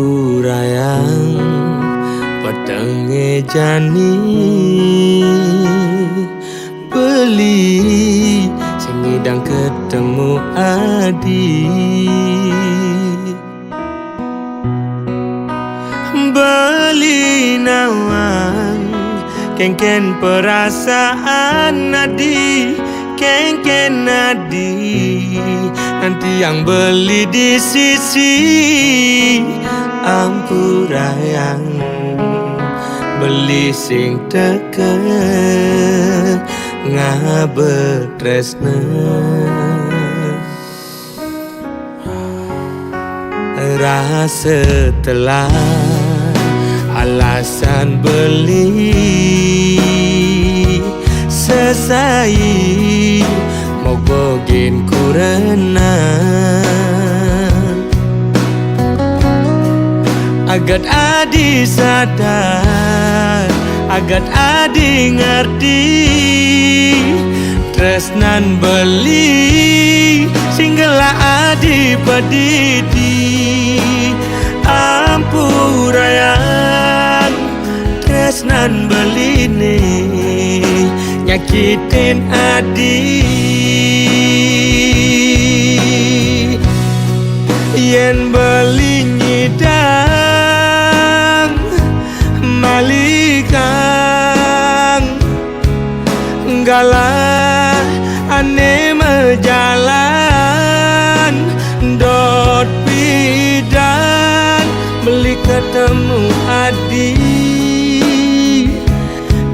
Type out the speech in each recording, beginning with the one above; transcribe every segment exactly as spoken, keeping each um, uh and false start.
Urayang petenge jani beli sing ngidang ketemu adi. Beli nawang kengken perasaan adi, kengken adi nanti yang beli di sisi. Ampura yang beli sing teke ngabe tresna. Rasa telah alasan beli sesai mok bogin kurena. Agat adi sadar, agat adi ngerti, tresnan beli singgela adi pedidi. Ampura yang tresnan beli ne nyakitin adi. Yen beli nyidang malikang, galah ane mejalan dot pidan beli ketemu adi.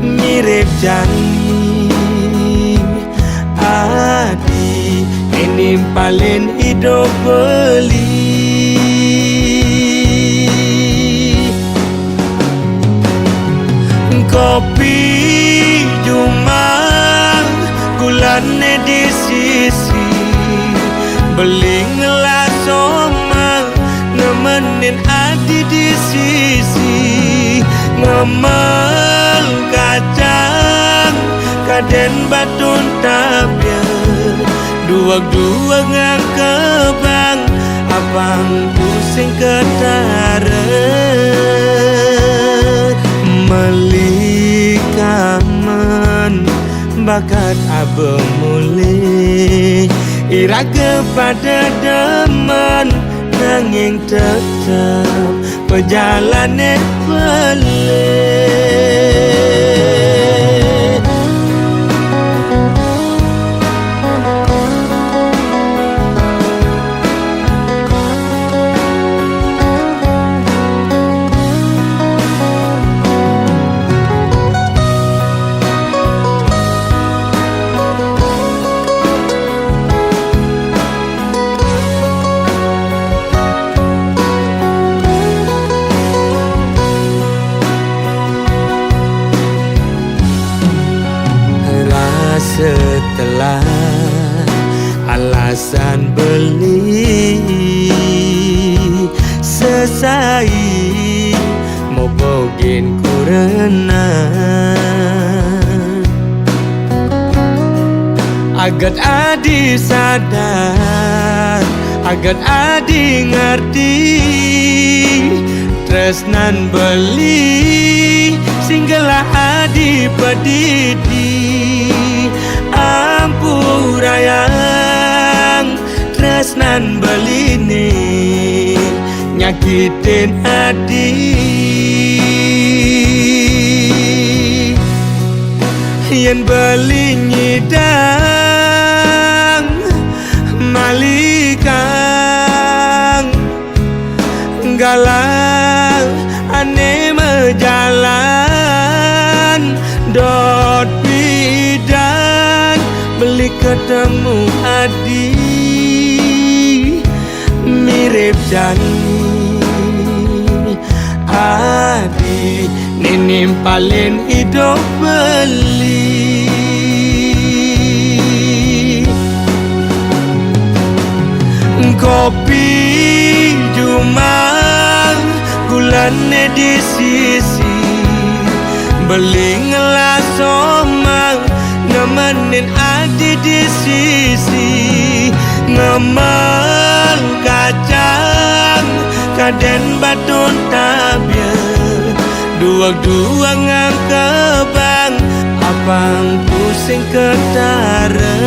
Mirip jani adi ini paling idup beli. Kopi jumang gulane di sisi, beli ngelas omang nemenin adi di sisi. Ngemel kacang kaden batun tapian, duag-duag ngakebang abang pusing ketara. Melikamen bakat abemuli, ira kepada demen nanging tetep pejalane beli. Rasa telah alasan beli sesai mobogin kurena. Agat adi sadar, agat adi ngerti, tresnan beli singgela adi pedidi. Ampura yang tresnan beli ni nyakitin adi. Yen beli nyidang malikang, galah ane mejalan dot pidan beli ketemu adi. Mirip jani adi nimpalin idup beli. Kopi jumang gulane di sisi, beli ngelas omang nemenin adi di sisi. Ngemel kacang Kaden batun tabia, duag-duag ngan kebang, apang pusing ketara.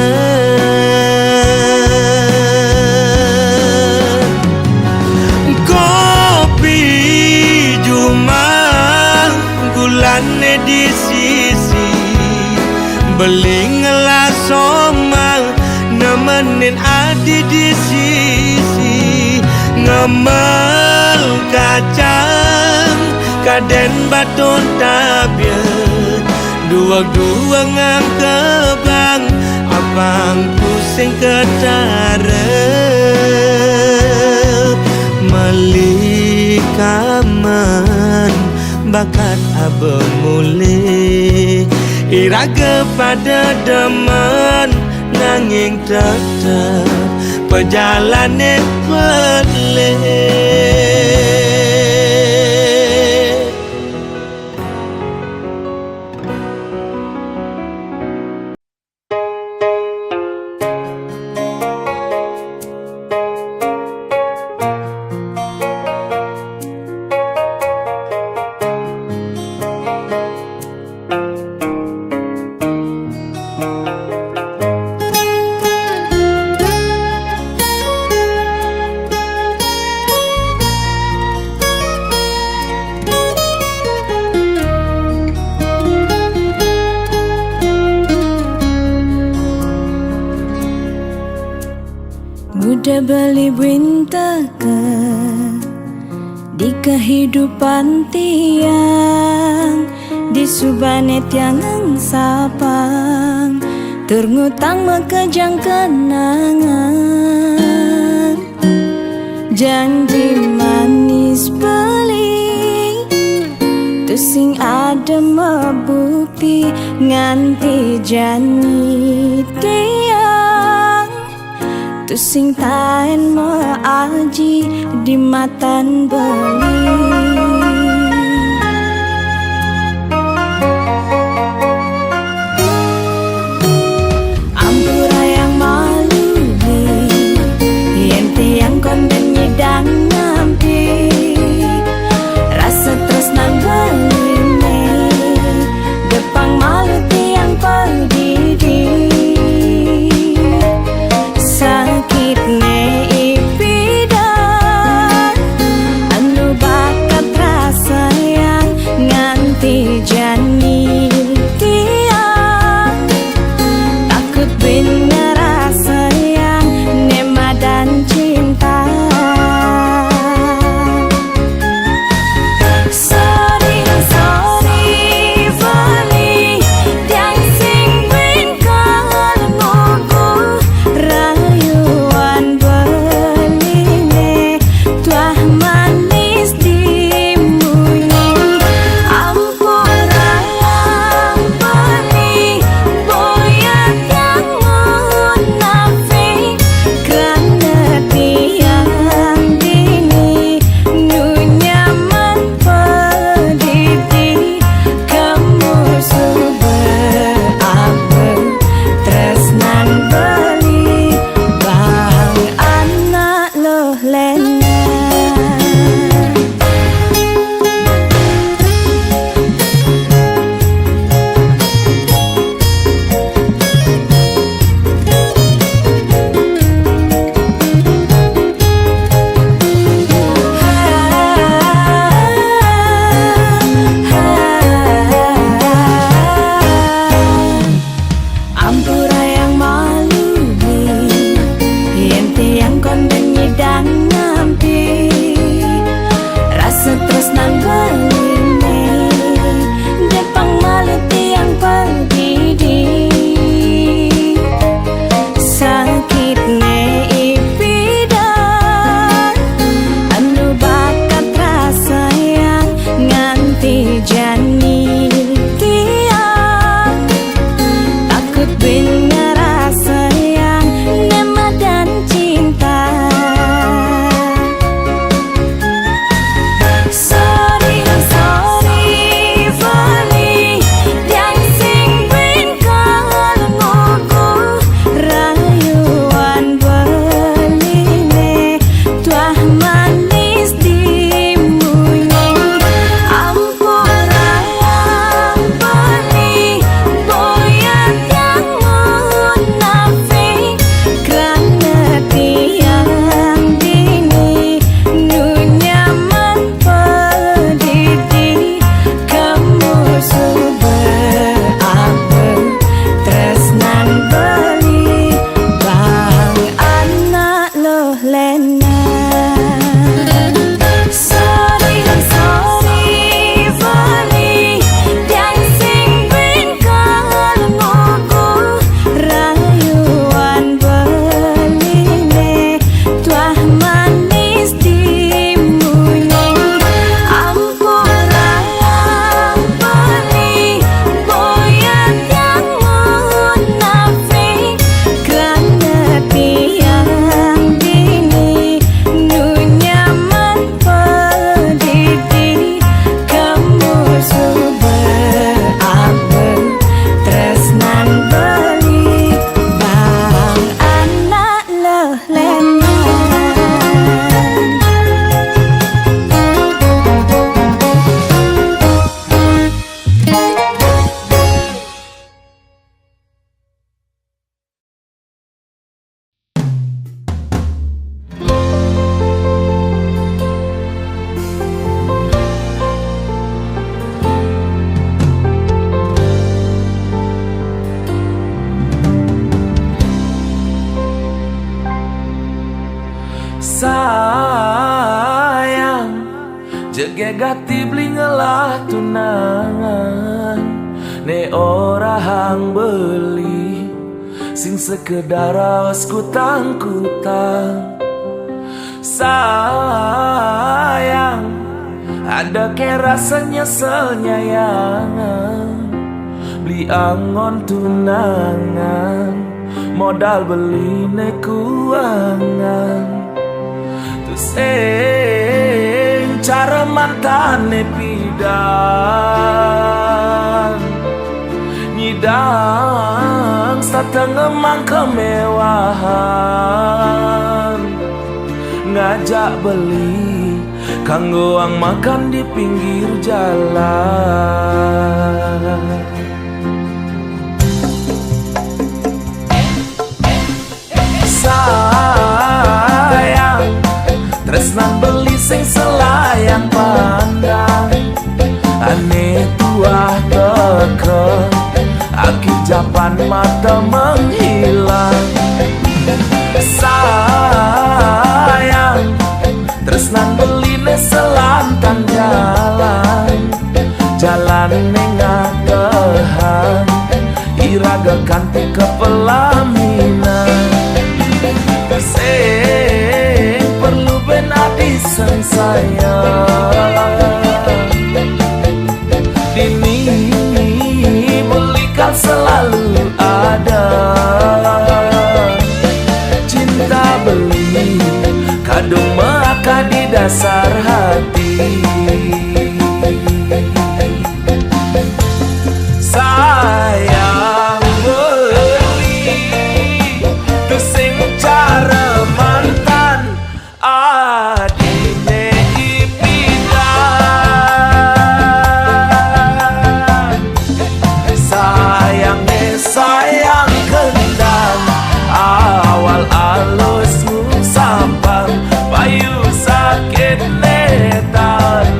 Kopi jumah, gulane di sisi, beli ngelas somang, nemenin adi di sisi, ngemel kacang, kaden batun tabia, duag-duag ngan kebang, apang pusing ketara. Meli kaman bakat aba mule, iraga pada demen, nanging tetep pejalane pelik. Muda beli buin teka di kehidupan tiang, di subane tiang ngengsapang, tur ngutang makejang kenangan. Janji manis beli, tusing ada mebukti, nganti jani tiang, tusing taen maaji di matan beli. Ampurayang malu, yen tiang konden nyidang ngampi rasa tresnan beline, depang malu tiang padidi. Sakitne ipidan anu ba Jegég ati beli ngelah tunangan, né ora hang beli, sing sekedar raos kutang-kutang. Sayang, ada ké rasa nyesel nyayang, beli angon tunangan, modal beli né kuangan. Tusing cara mantané pidan, nyidang satengah mang kemewahan, ngajak beli kanggo ang makan di pinggir jalan. Sayang, tresnan beli sing selayang pandang, ané tuah teka, akhir japan mata menghilang. Sayang, tresnan beli né selantan jalan, jalan né ngatehan, iraga kanti ka pelaminan. Sing perlu bén adi sing sayang, dini beli kan selalu ada. Cinta beli kadung maka di dasar hati. Sayang beli, tusing cara mantan, adiné ipidan. Sayangné sayang kendang, awal alus musampang, payu sakit né tanang.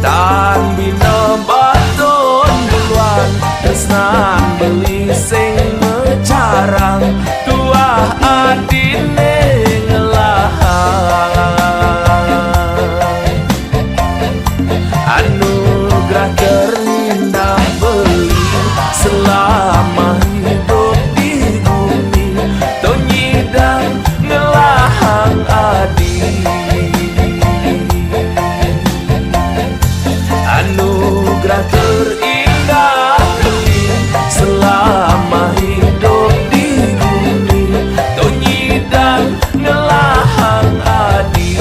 Tan bina batun buluan, tresnan beli sing mecarang, tuah adiné ngelahang. Anugerah terindah beli selama hidup di bumi, to nyidang ngelahang adi. Anugerah terindah beli selama hidup di bumi, to nyidang ngelahang adi.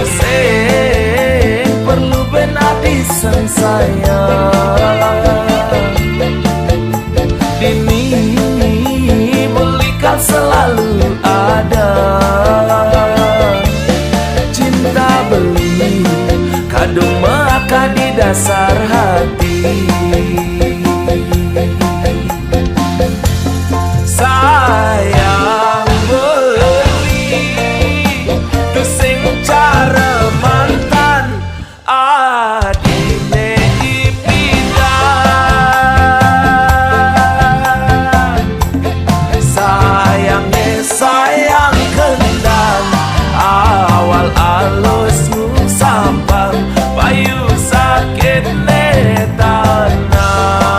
Sing perlu bén adi sing sayang, dini beli kan selalu ada. Cinta beli kadung maka di dasar hati. Sayang beli, tusing cara mantan, adiné ipidan. Sayangné sayang kendang, awal alus musampang, payu sakit né tanang.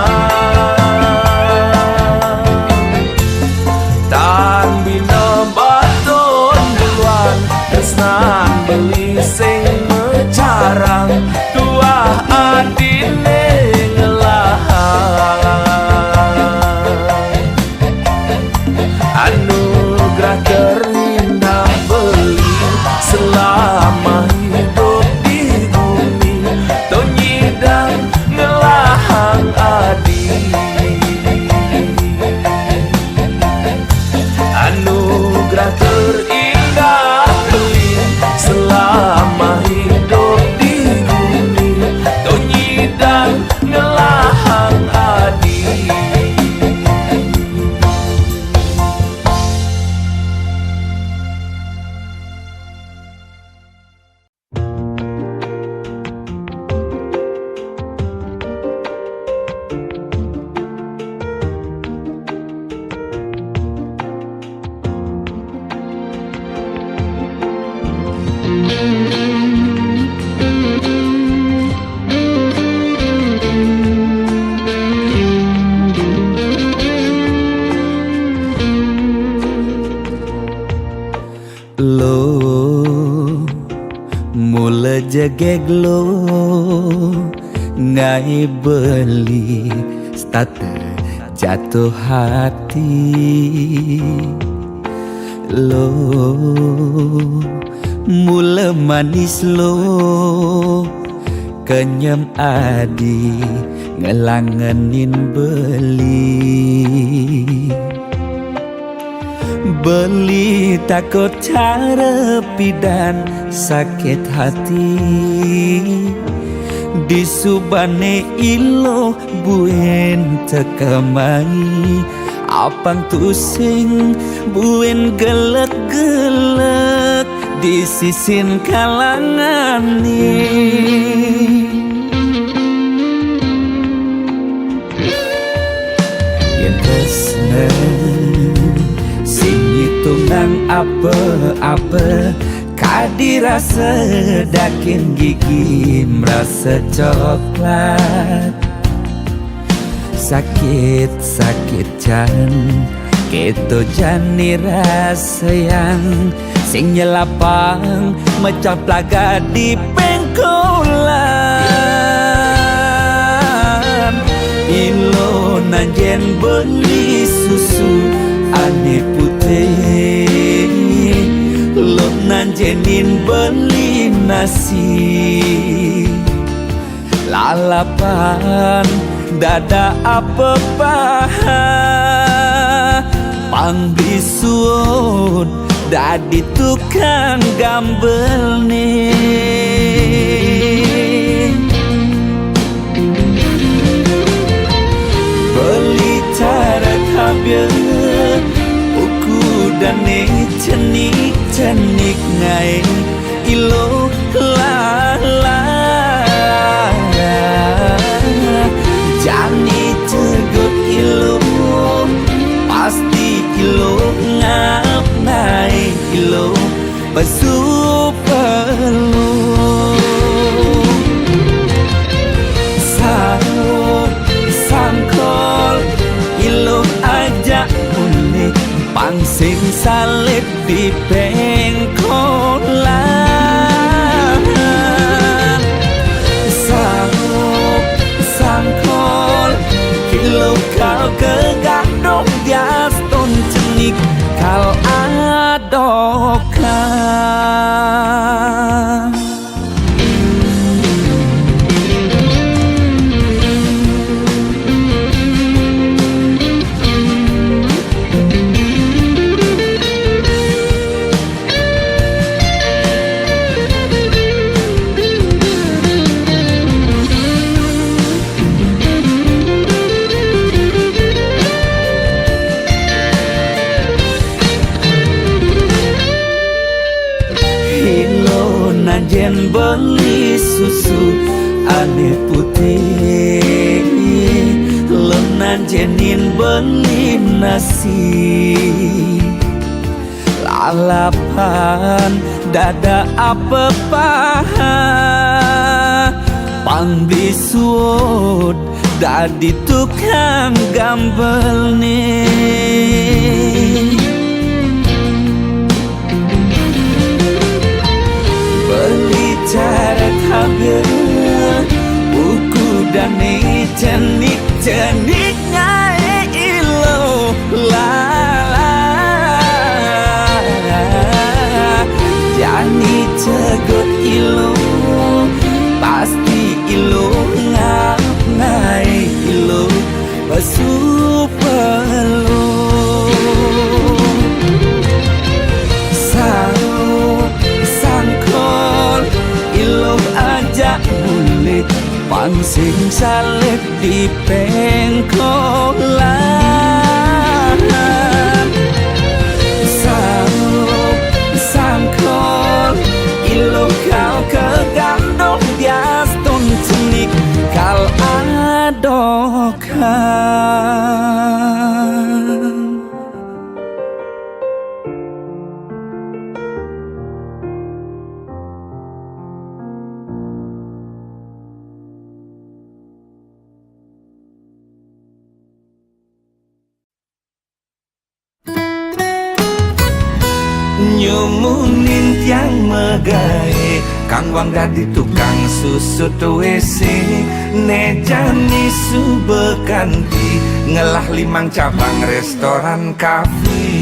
Jegeg lo ngai beli, starte jatuh hati lo, mula manis lo, kenyem adi ngelangenin beli. Beli takut cara pidan sakit hati. Disubane ilo buin tekemai, apang tusing buin gelek-gelek di sisin kalangane. Yen tresna sing ngitungang apa-apa, kadi rasa daging gigi merasa coklat. Sakit-sakit jan, keto jani rasayang, sing nyelapang mecah plaga di pengkolan. Ilo nanjen beli susu ane putih, lo nanjenin beli nasi. Lalapan dada apa paha, pang bisuud dadi tukang gambel ni. Beli cara kabia, uku dane cenik-cenik ngai ilo lala. Jani cegut ilo, pasti ilo ngap nai ilo pesu pelu. Saup sangkol ilo ajak unik, pang sing salib di pengkolan. Saup sangkol, kilo kal ke gadong dias ton cenik kal adokan. Ilo nanjen beli susu ane putih, lo nanjenin beli nasi. Lalapan dada apa paha, pang bisuud dadi tukang gambel ni. Beli cara kabia, uku dane cenik-cenik ngai ilo lala. Jani cegut ilo, pasti ilo ngap ngai ilo pesu pelu. Saup sangkol ilo ajak ulik, pang sing salib di pengkolan. Saup sangkol ilo kal ke gadong dias ton cenik kal adokan. Nyumunin tiang megai Kang Wang dadi tukang susut W C, né jani suba kanti ngelah limang cabang restoran kafe.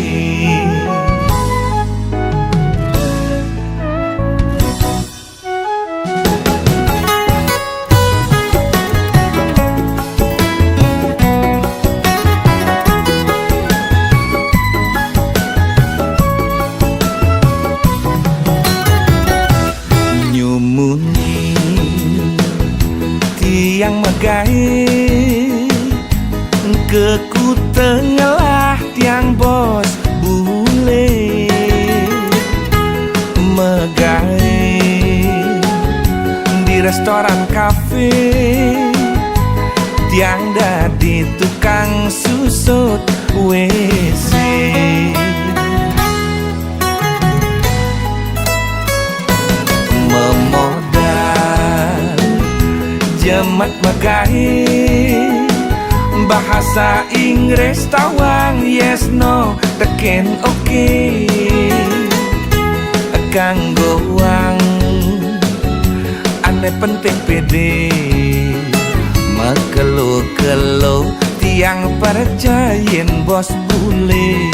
Nyumuni tiang magaé, ke kuta ngelah tiang bos bulé. Magaé di restoran kafe, tiang dadi tukang susut W C. Memodal jemat magaé, bahasa Inggris tawang yes no tekén oke. Kanggo wang ané penting pédé, makelo-kelo tiang percayin bos bulé.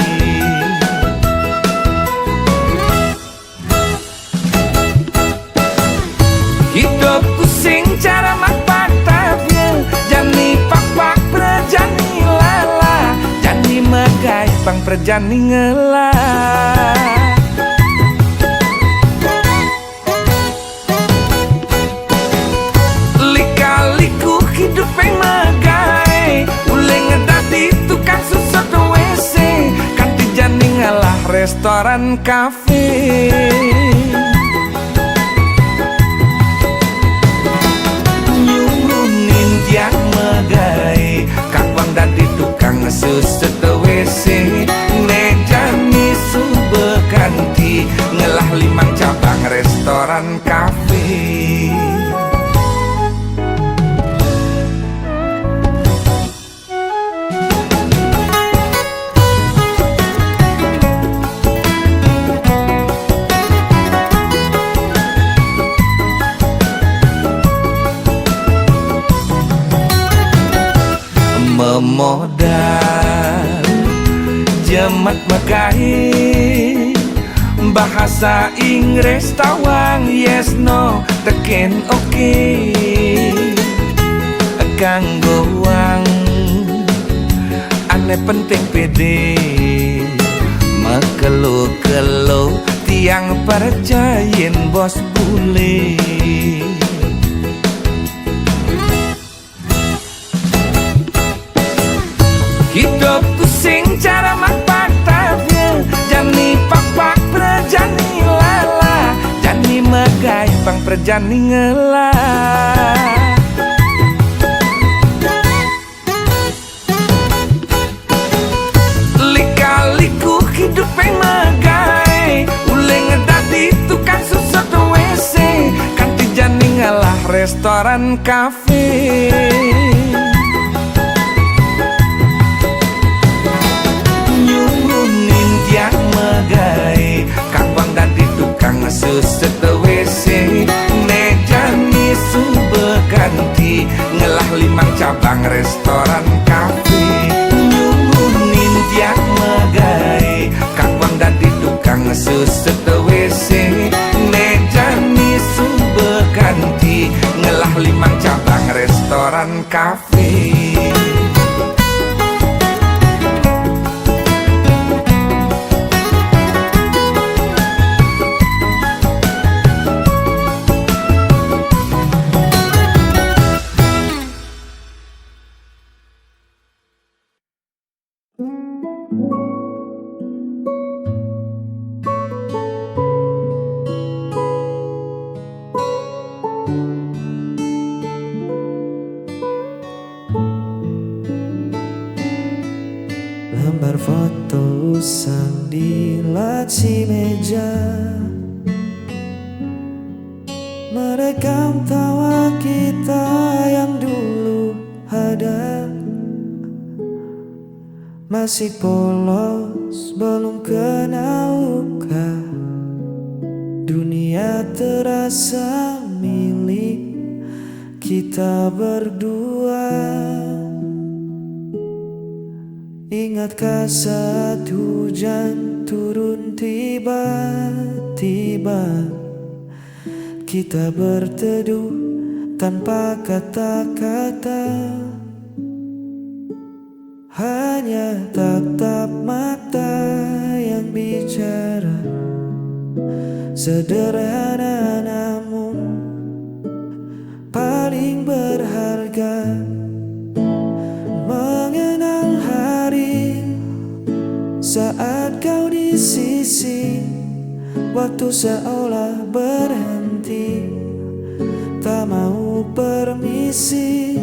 Hidup pusing cara mak patah, jani pakpak prajani lalah, jani magaé pang prajani ngelah. Lika-liku hidup pang magaé, ulih dadi tukang susut W C, kanti jani ngelah restoran kafe. Nyumunin tiang magaé, kang wang dadi tukang susut W C, né jani suba kanti ngelah limang cabang restoran kafe. Memodal jemat magaé, bahasa Inggris tawang yes no tekén oke. Kanggo wang ané penting pédé, makelo-kelo tiang percayin bos bulé. Hidup pusing cara mak patah, jani pakpak prajani lalah, jani magaé pang prajani ngelah. Lika-liku hidup pang magaé, ulih dadi tukang susut W C, kanti jani ngelah restoran kafe. Nyumunin tiang magaé, kang wang dadi tukang susut W C, né jani suba kanti ngelah limang cabang restoran kafe. Nyumunin tiang magaé, kang wang dadi tukang susut W C, né jani suba kanti ngelah limang cabang restoran kafe. Lembar foto usang di laci meja, merekam tawa kita yang dulu ada. Masih polos, belum kenal luka. Dunia Terasa milik kita berdua. Ingatkah saat hujan turun tiba-tiba? Kita berteduh tanpa kata-kata. Hanya tatap mata yang bicara. Sederhana namun paling berharga. Mengenang hari saat kau di sisi. Waktu seolah berhenti, tak mau permisi.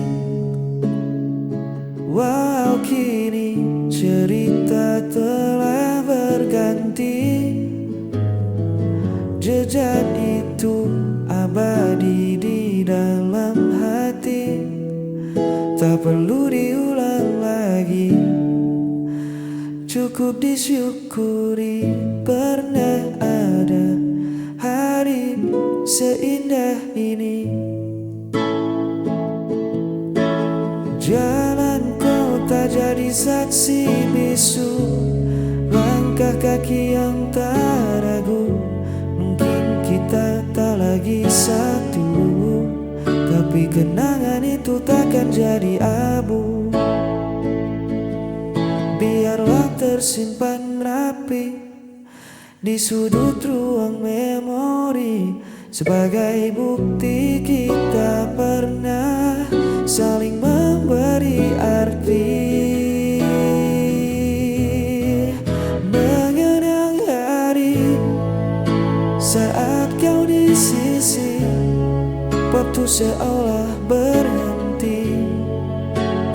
Walau kini cerita telah berganti, jejak itu abadi di dalam hati. Tak perlu diulang lagi. Cukup disyukuri pernah ada hari seindah ini. Jalan kota jadi saksi bisu, langkah kaki yang tak ragu. Mungkin kita tak lagi satu, tapi kenangan itu takkan jadi abu. Biarlah tersimpan rapi di sudut ruang memori, sebagai bukti kita pernah saling memberi arti. Mengenang hari saat kau di sisi, waktu seolah berhenti,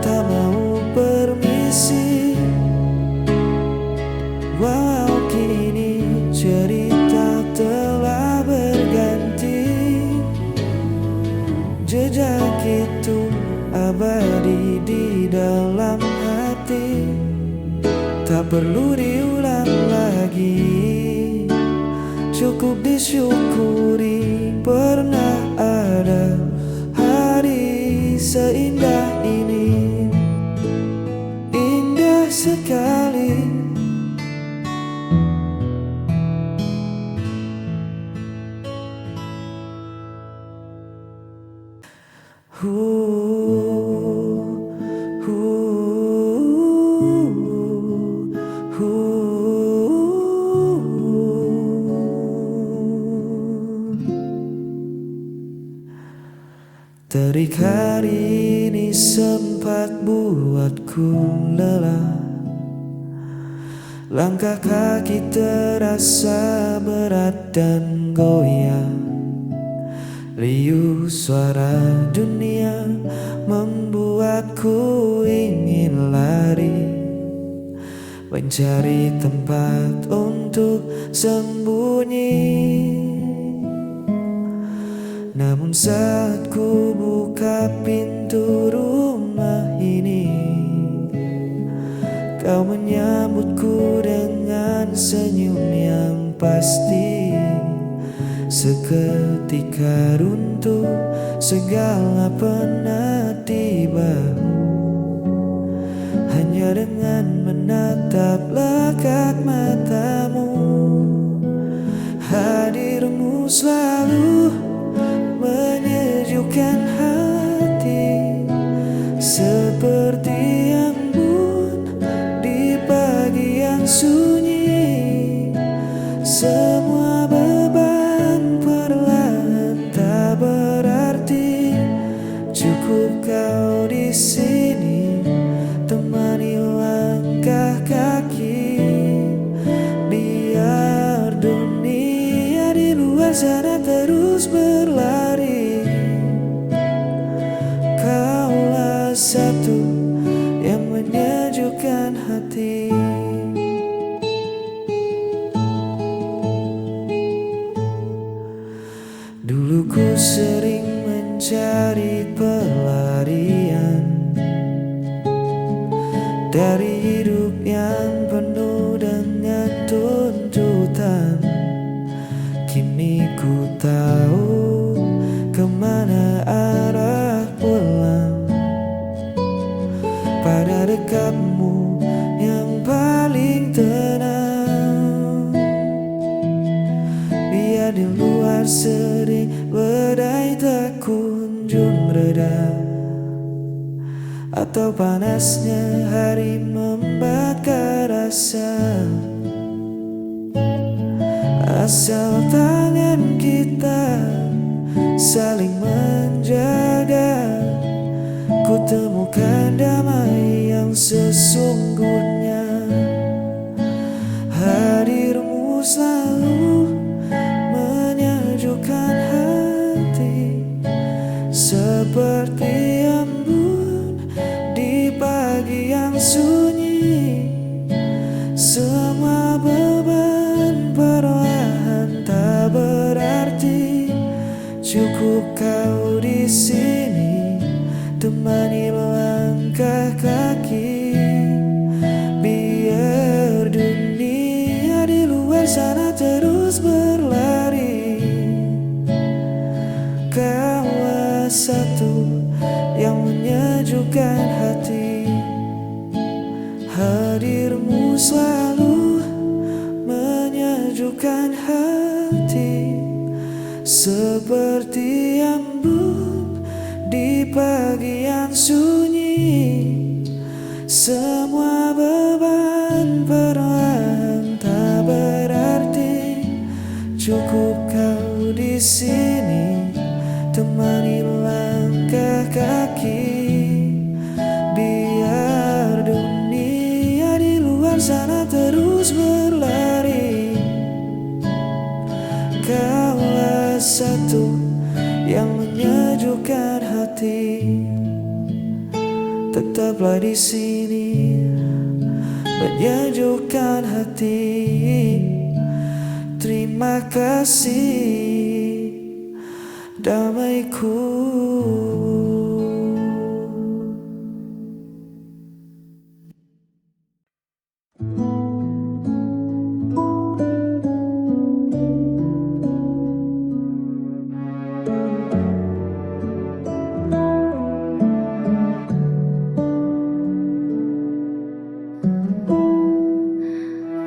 tak mau permisi. Walau kini cerita telah berganti, jejak itu abadi di dalam hati. Tak perlu diulang lagi. Cukup disyukuri pernah ada hari seindah ini. Indah sekali. Hu, hu, hu. Terik hari ini sempat buatku lelah. Langkah kaki terasa berat dan goyang. Riuh suara dunia membuatku ingin lari, mencari tempat untuk sembunyi. Namun saat ku buka pintu rumah ini, kau menyambutku dengan senyum yang pasti. Seketika runtuh segala penat di bahu. Hanya dengan menatap lekat matamu, hadirmu selalu menyejukkan hati. Seperti embun di pagi yang sunyi, semua beban perlahan tak berarti. Cukup kau di sini, temani langkah kaki. Biar dunia di luar sana terus berlari, kaulah satu yang menyejukkan hati. Dulu ku sering mencari pelarian dari hidup yang penuh dengan tuntutan. Kini ku Tahu kemana arah pulang? Pada dekatmu yang paling tenang. Biar di luar sering badai tak kunjung reda, atau panasnya hari membakar rasa. Asal tangan kita saling menjaga, ku temukan damai yang sesungguhnya. Hadirmu selalu menyejukkan hati, seperti embun di pagi yang sunyi. Semua beban perlahan tak berarti. Cukup kau di sini, temani langkah kaki. Biar dunia di luar sana terus berlari, kaulah satu yang menyejukkan hati. Hadirmu selalu menyejukkan hati, seperti embun di pagi yang sunyi. Semua beban perlahan tak berarti. Cukup kau di sini, temani langkah kaki. Biar dunia di luar sana terus berlari, kaulah satu yang menyejukkan hati. Tetaplah di sini, menyejukkan hati. Terima kasih, damaiku.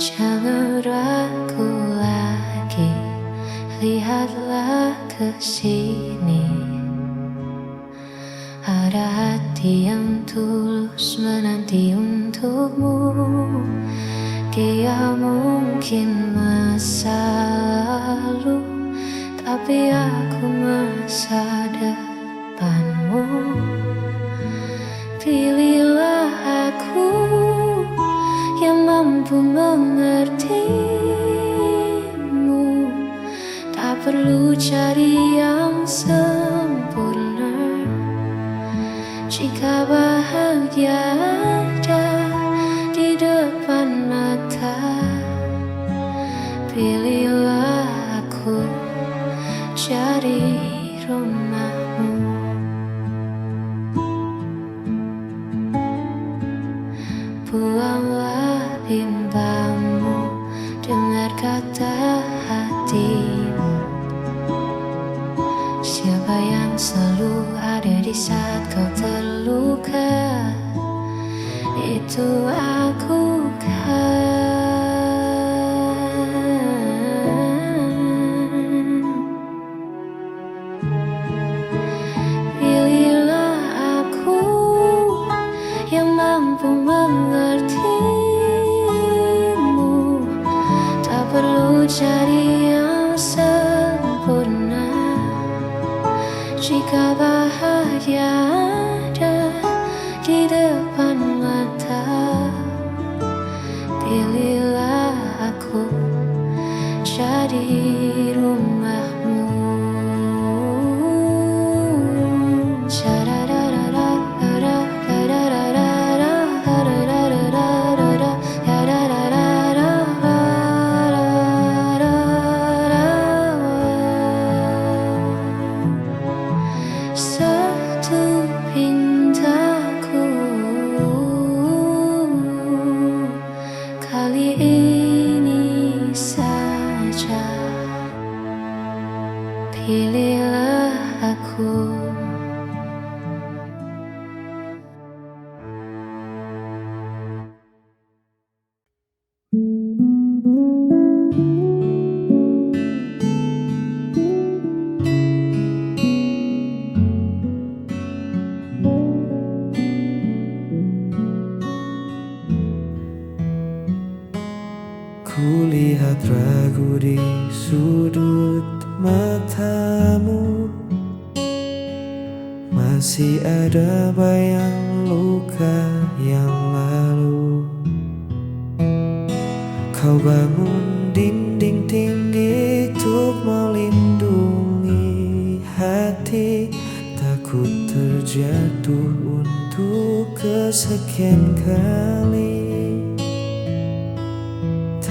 Jangan ragu lagi, lihatlah ke sini. Ada hati yang tulus menanti untukmu. Dia mungkin masa lalu, tapi aku masa depanmu. Pilihlah aku yang mampu mengertimu. Tak perlu cari yang sempurna, jika bahagia ada di depan mata. Pilihlah aku jadi rumahmu. Buanglah bimbangmu, dengar kata hatimu. Siapa yang selalu ada di saat kau terluka? Itu aku kan. Pilihlah aku yang mampu mengertimu. Tak perlu cari yang sempurna, jika bahagia ada di depan mata. Pilihlah aku jadi rumahmu. Satu Kulihat ragu di sudut matamu. Masih ada bayang luka yang lalu. Kau bangun dinding tinggi untuk melindungi hati. Takut terjatuh untuk kesekian kali.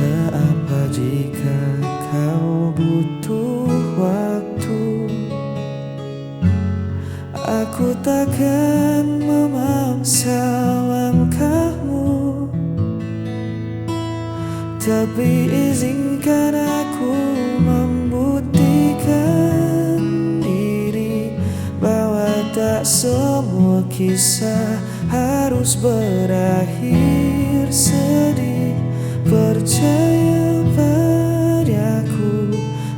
Tak apa jika kau butuh waktu. Aku takkan memaksa langkahmu, tapi izinkan aku membuktikan diri bahwa tak semua kisah harus berakhir sedih. Percaya padaku,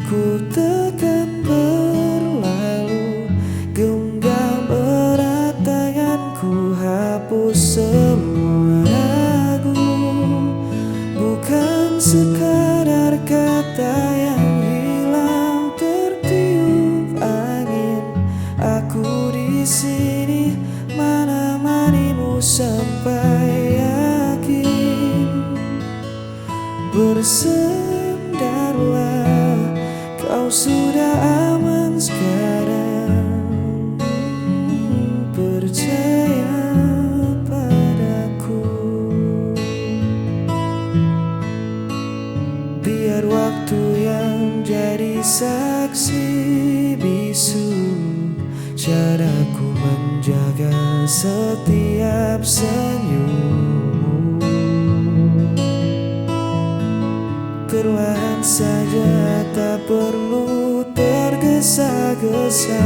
ku takkan berlalu. Genggam erat tanganku, hapus semua ragu. Bukan sekadar kata yang hilang tertiup angin. Aku di sini menemanimu sampai yakin. Bersandarlah, kau sudah aman sekarang. Percaya padaku. Biar waktu yang jadi saksi bisu, cara ku menjaga setiap senyummu. Perlahan saja, tak perlu tergesa-gesa.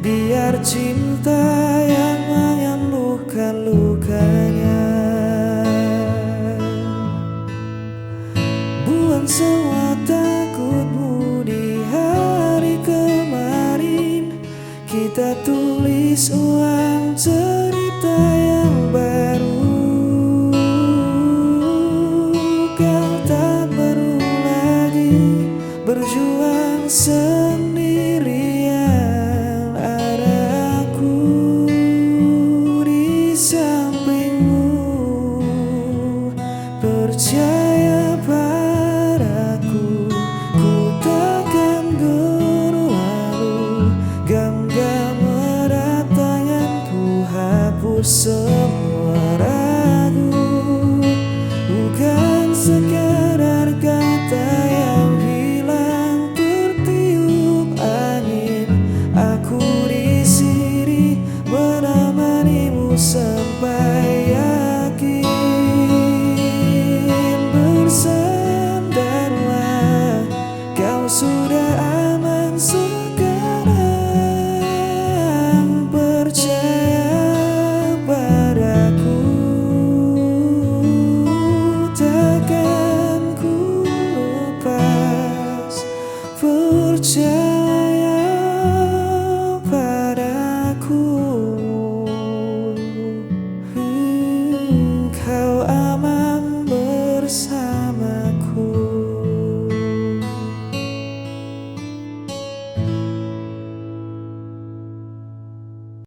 Biar cinta yang menyembuhkan lukanya. Buang semua takutmu di hari kemarin. Kita tulis ulang cerita yang baru. Kau tak perlu lagi berjuang sendirian. Ada aku di sampingmu. Percaya padaku, ku takkan berlalu. Genggam erat tanganku, hapus semua ragu. Bukan sekadar kata yang hilang tertiup angin. Aku di sini menemanimu sampai yakin. Bersandarlah, kau sudah aman sekarang. Percaya padaku, takkan ku lepas. Percaya